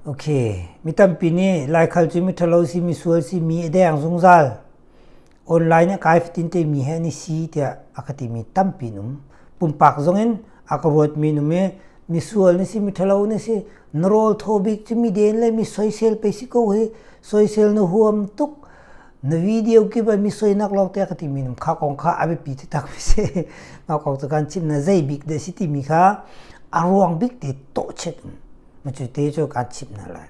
Okay, mi tampi nih Laikhal cu miṭhalo si, misual si, mi a deng zungzal. Online a kai fatin te mi he an i si tiah a ka timi tampi an um. Pumpak zongin a ka ruatmi an um i misual na si, miṭhalo na si, na rawl thaw bik cu mi den le mi soisel pei si ko hi, soisel na huam tuk, na video kip ah mi soinak lawng te a ka timi an um. Kha kong kha a biapi taktak mi si. Mah kong cu kan chim na zei bik dah si timi kha a ruang bik te tawhchet um. Cu te cu kaan chimh hna lai.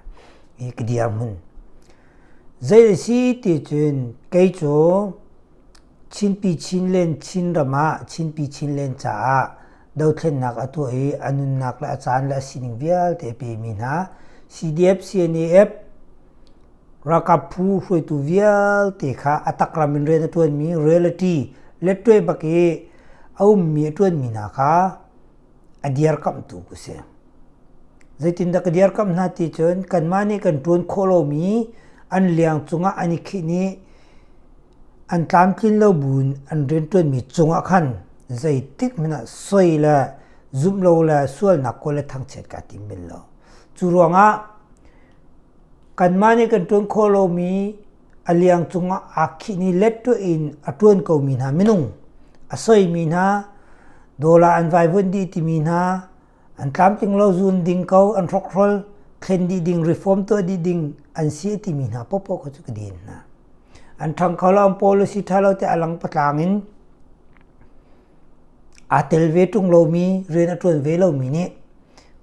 Hi ka dirhmun. Zei a si ti cun kei cu Chinpi Chinlen Chinram ah Chinpi Chinlen caah dothlennak a tuah i a nunnak le a caan le a sining vialte a pemi hna CDF, CNAF ralkap phu hruaitu vialte kha a takram in rian a ṭuanmi reality letṭuai bak i a ummi a ṭuanmi hna kha a dirkamhtu ka si. Zeitindah ka dirkamh hna ti cun kanmah nih kan ṭuan khawh lomi an liang cungah an i khinh i an tlamtlin lo buin an rianṭuanmi cungah khan zeitik hmanh ah soi le zumh lo le sualnak kawl le thangchiat kaa tim bal lo. Cu ruangah kanmah nih kan ṭuan khawh lomi a liang cungah aa khinh i lettuah in a ṭuan komi hna minung a soimi hna dawla an vaivuanh dih timi hna an tlamtling lo zun ding ko an hrokhrol thlen dih ding reform tuah dih ding an si timi hna popo kha cu ka din hna an ṭhang kho lo an policy ṭha lo te alang patlang in aa tel ve ṭung lomi rian a ṭuan ve lomi nih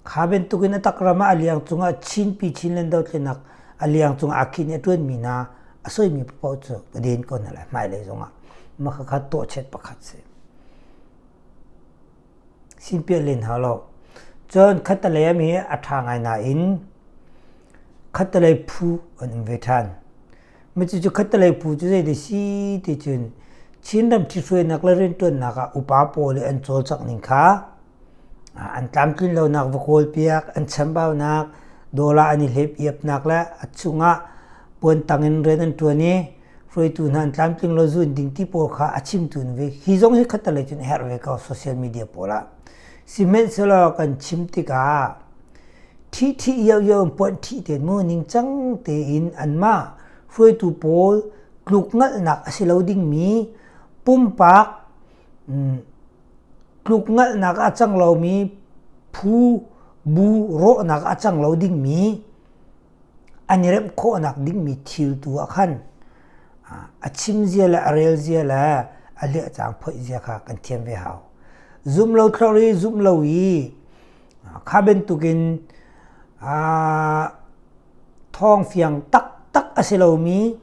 kha bantukin a takram ah a liang cungah Chinpi Chinland dothlennak a liang cungah a khin i a ṭuanmi hna a soimi paoh cu ka den ko hna lai hmailei zongah mah kha tuahchet pakhat si. Sinpiah len hau lo. Cun khattelei am hi a ṭha ngai nain khattelei phu an um ve ṭhan. Cucu khattelei phu cu zei si ti cun Chinram ṭhithruainak le rianṭuannak ah upa pawl i an cawlcangh ning kha an tlamtlin lonak va kawlpiak, an chambaunak, dawla an i hlep iapnak le a chungah puantang in rian an ṭuan i hruaitu hna an tlamtling lo zun ding ti pawl kha a chimtu an ve. Hi zong hi khattelei cun a herh ve ko social media pawl ah. Sihmanhsehlaw kan chim tikah ṭhih ṭhih io io in puanh ṭhih te mu ningcang tein anmah hruaitu pawl tluk ngalhnak a si lo dingmi pumpak tluk ngalhnak a cang lomi phu bu rawhnak a cang lo dingmi an i remh khawhnak dingmi thil tu ah khan a chim zia le a rel zia le a liahcang phoih zia kha kan thiam ve hau. Zum lo thlor i zumh lo i kha bantukin thawng fiang taktak a si lomi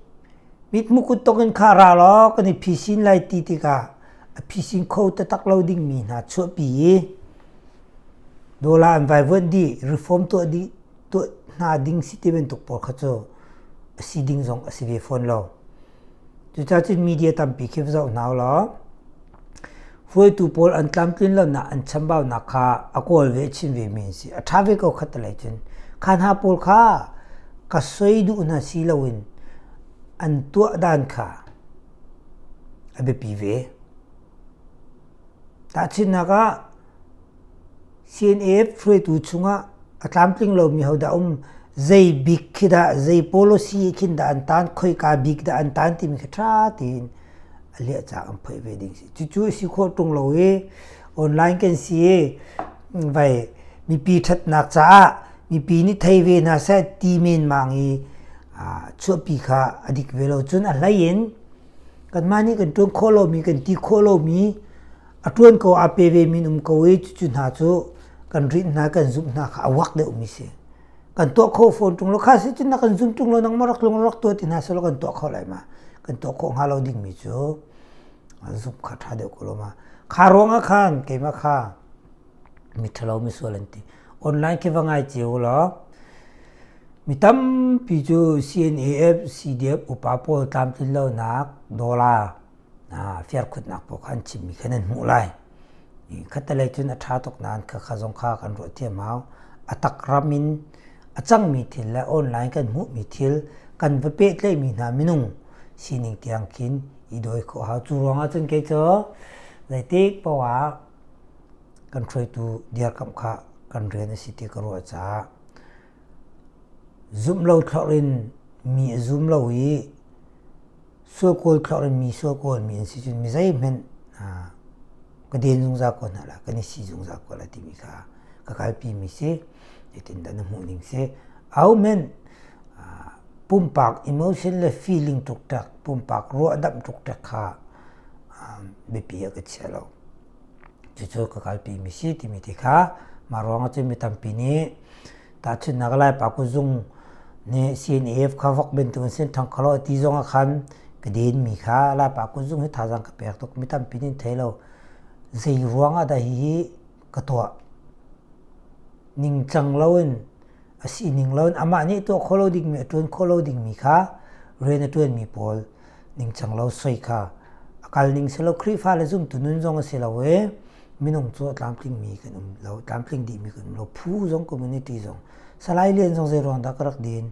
mithmuh kuttok in kha ra law kan i phisin lai ti tikah a phisin kho taktak lo dingmi hna chuahpi i dawla an vaivuanh dih reform tuah dih tuah hna ding si ti bantuk pawl kha cu a si ding zong a si ve fawn lo. Cucaah cun media tampi khi va zoh hna law hruaitu pawl an tlamtlin lonak an chambaunak kha a kawl ve chin ve mi an si. A ṭha ve ko khat lei cun. Kha hna pawl kha ka soi duh hna si loin an tuah dan kha a biapi ve. Tahchunhnak ah CNF hruaitu chungah a tlamtling lomi hodah um, zei bik khi dah, zei policy khin dah an tan, khoika bik dah an tan timi kha ṭha tein a liahcak an phoih ve ding si. Cucu a si khawh ṭung lo i online kan si i vai mipi ṭhatnak caah mipi nih thei ve hna seh ti menmang i chuahpi kha a dik ve lo. Cun a hlei in kanmah nih kan ṭuan khawh lomi, kan ti khawh lomi a ṭuan ko aa pe ve mi um ko i cucu hna cu kan rinh hna kan zumh hna kha a uak deuhmi si. Kan tuah kho fawn ṭung lo kha si cun na kan zum ṭung lo nangmah rak tlung rak tuah ti hna selaw kan tuah kho lai ma kan tuah khawh hnga lo dingmi cu zumh kha ṭha deuh ko lo ma kha ruangah khan keimah kha mi ṭhalo misual an ti online khi va ngai cio law mi tampi cu CNAF CDF upa pawl tlamtlin lonak dollar fiarkhutnak pawl kha an chimmi kha nan hmuh lai. Khattelei cun a ṭha tuk nain khakha zong kha kan ruah thiam hau. A tak ram in a cangmi thil le online kan hmuhmi thil kan va pehtlaihmi hna minung sining tiang khin i dawi khawh hau. Cu ruangah cun kei cu zeitik paoh ah kan hruaitu dirkamh kha kan rian a si ti ka ruah caah. Zumh lo thlorh in mi a zum lo i sual kawl thlorh in mi sual kawlmi an si cun mi zeihmanh ka den zungzal ko hna la, kan i si zungzal ko la timi kha ka kalpi mi si. Zeitindah na hmuh ning si. Ahohmanh pumpak emotion le feeling ṭukṭek, pumpak ruahdamh ṭukṭek kha biapi ah ka chia lo. Cucu ka kalpi mi si timi te kha mah ruangah cun mi tampi nih tahchunhnak Laipa kuzung nih CNAF kha vok bantuk in sin thang kholo ti zong ah khan ka den mi kha Laipa kuzung hi thazaang ka pek tuk mi tampi nih thei lo. Zei ruang ah dah hihi ka tuah? Ningcang loin a sining loin amah nih tuah khawh lo dingmi a ṭuan khawh lo dingmi kha rian a ṭuanmi pawl ningcang lo soi kha a kal ning si lo Khrihfa le zumtu nun zong a si lo i minung cu a tlamtlingmi kan um lo tlamtling dihmi kan um lo phu zong community zong Salai Lian zong zei ruang dah ka rak din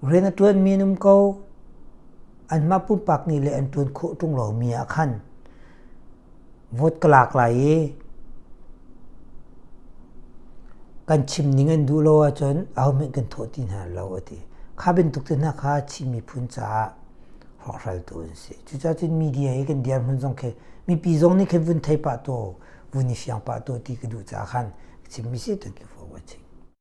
rian a ṭuanmi an um ko anmah pumpak nih le an ṭuan khawh ṭung lomi ah khan Vote ka lak lai i kan chim ning an duh lo ahcun ahohmanh kan thawh ti hna lo a ti. Kha bantuk te hna kha Chin miphun caah hrawkhraltu an si. Cucaah cun media hi kan dirhmun zong khi mipi zong nih khin vun thei pah to, vun i fiang pah to ti ka duh caah khan chim mi si. Thank you for watching.